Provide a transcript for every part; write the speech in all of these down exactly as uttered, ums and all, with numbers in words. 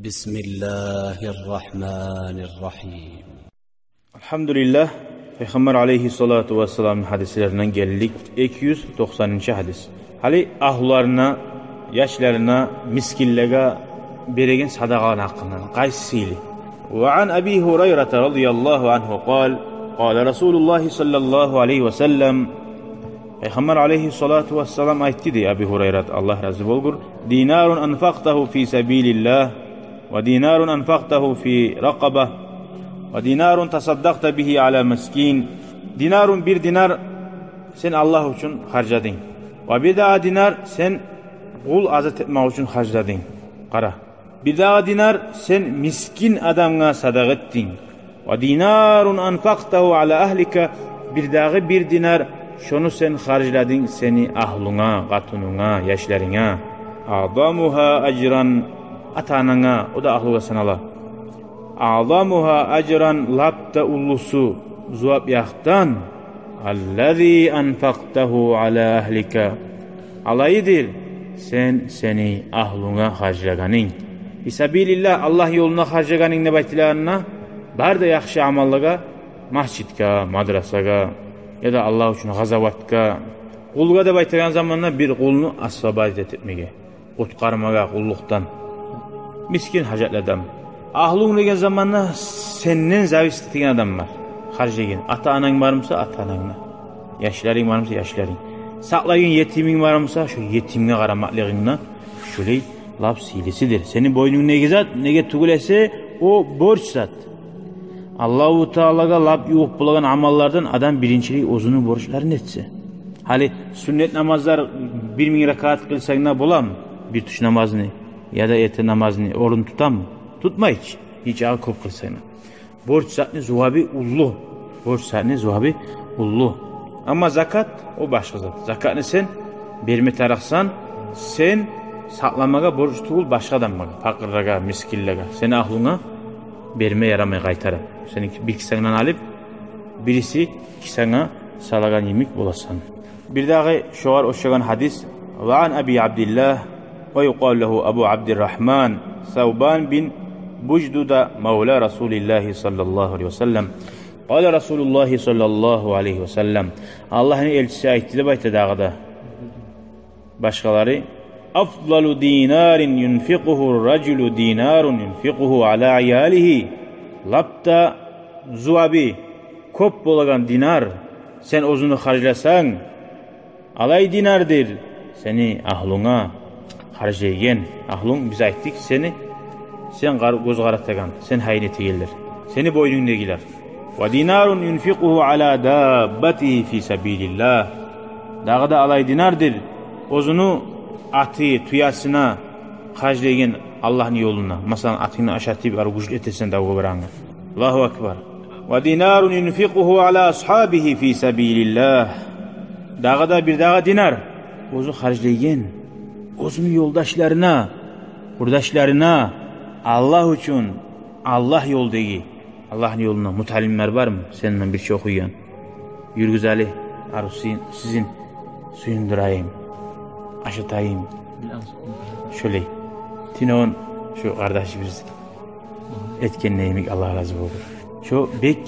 بسم الله الرحمن الرحيم. Альгьамдулиллагь, Пайхаммар алайгьиссалату вассаламны гьадислеринден гелдик, эки юз токъсанынчы гьадис. Гьали агьлуларына, яшларына, мискинлеге береген садагъаланы гьакъындан, къайсы сыйлы. وعن أبي هريرة رضي الله عنه قال: قال رسول الله صلى الله عليه وسلم. Пайхаммар алайгьиссалату вассалам айтды дей, Абу Гьурайрат, Аллагь рази болгъур: دينار أنفقته في سبيل الله، ودينار أنفقته في رقبة، ودينار تصدقت به على مسكين. Динарун, бир динар сен Аллагь учун харжладынг. Ва бирдагъы динар сен къул азат этмек учун харжладынг. Къара. Бирдагъы динар сен мискин адамгъа садагъа этдинг. ودينار أنفقته على أهلك, бирдагъы бир динар, шону сен харжладынг сени агьлунга, къатынынга, яшларынга. أعظمها أجرا, ата-ананга, о да агьлугъа санала. أعظمها أجرا, лап да уллусу зувап якъдан, الذي أنفقته على أهلك, алайыдыр сен сени агьлунга харжлагъанынг. في سبيل الله, Аллагь ёлуна харжлагъанынг деп айтылагъанда, бары да яхшы амаллагъа, межитге, мадрасагъа, яда Аллагь учун гъазаватгъа. Къулгъа деп айтагъан заманда бир къулну освободить этмеге, къутгъармагъа къуллукъдан. Мискин, гьажатлы адам. Агьлунг деген заманда сенден зависит этеген адам бар. Харжлайгъан. Ата-ананг бармуса, ата-анангны. Яшларынг бармуса, яшларынг. Сакълайгъан етиминг бармуса, шо етимге къарамакълыгъынг да шолай лап сыйлысыдыр. Сени бойнунгдагъы зат, неге тюгюл эсе, о борч зат. Аллагьу Таалагъа лап ювукъ болагъан амаллардан адам биринчилей оьзюню борчларын этсе. Гьали сюннет намазлар бир минг ракаат къылсанг да боламы? Бир тюш намазны яда эрте намазны орнун тутамы? Тутмай чы. Нечакъы кёп къылсанг да. Борч затны зуваби уллу. Борч затны зуваби уллу. Амма закат, о башгъа зат. Закатны сен берме тарыкъсан, сен сакъламагъа борч тюгюл башгъа адамлагъа, пакъырлагъа, мискинлеге, сени агьлунга берме ярамай къайтарып. Сени бир кисангдан алып, бириси кисанга салагъан йимик боласан. Бирдагъы шогъар ошагъан гьадис. وعن أبي عبد الله ويقال له أبو عبد الرحمن ثوبان بن بجدد مولى رسول الله صلى الله عليه وسلم. قال رسول الله صلى الله عليه وسلم. Аллагьны элчиси айтды деп айта дагъы да башгъалары: أفضل دينار ينفقه الرجل دينار ينفقه على عياله. Лап да зуваби кёп болагъан динар сен оьзюню харжласанг, алай динардыр сени агьлунга харжлайгъан. Агьлунг, биз айтдыкъ, сени, сен къар-, гёз къаратагъан, сен гьайын этегенлер, сени бойнунгдагъылар. ودينار ينفقه على دابته في سبيل الله. Дагъы да алай динардыр оьзюню аты, тюесине харжлайгъан Аллагьны ёлуна. Масала, атынгны ашатып, ары гючлю этесен давгъа барагъангъа. Аллагьу акбар. ودينار ينفقه على أصحابه في سبيل الله. Дагъы да бирдагъы динар оьзю харжлайгъан оьзюню ёлдашларына, къурдашларына, Аллагь учун, Аллагь ёлдагъы, Аллагьны ёлуна муталимлер бармы? Сенден бирче охуйгъан. Юрюгюз гьали, арусин, сизин сююндюрейим, ашатайым. Шолай. Тюнегюн шу къардашыбыз этген йимик, Аллагь рази болгъур. Шо бек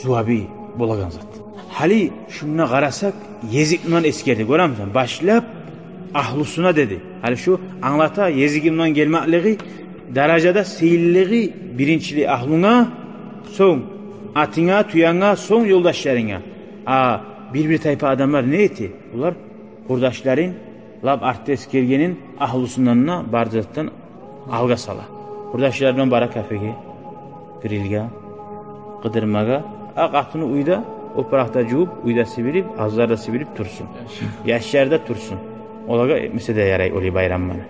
зуваби болагъан зат. Гьали шунда къарасакъ, език булан эсгерди, гёремисен? Башлап агьлусуна деди. Гьали шу англата езигинден гелмеклиги, даражада сыйлылыгъы биринчилей агьлунга, сонг атынга, тюенге, сонг ёлдашларынга. А бир-бир тайпа адамлар не эте? Олар къурдашларын, лап артда эсгергенин, агьлусундан да, бары затдан алгъа сала. Къурдашларындан бара кафеге, грилге, къыдырмагъа, а къатыны уьйде опуракъ да жувуп, уьйде сибирип, авзлар да сибирип турсун. Яшлар да турсун. Олагъа этмесе де ярай олай байрамланы.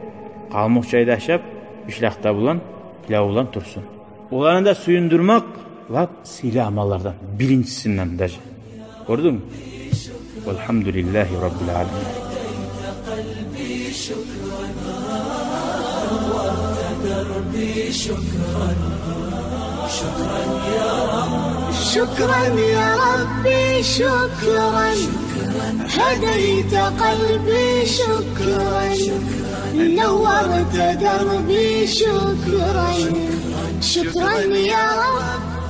Къалмыкъ чай да ашап, бишлакъ да булан, пилав булан турсун. Оланы да сююндюрмек лап сыйлы амаллардан, биринчисинден даже. Гёрдюнгмю? والحمد لله رب العالمين. شكرا يا ربي، شكرا. هديت قلبي، شكرا. نورت دربي، شكرا، شكرا يا رب.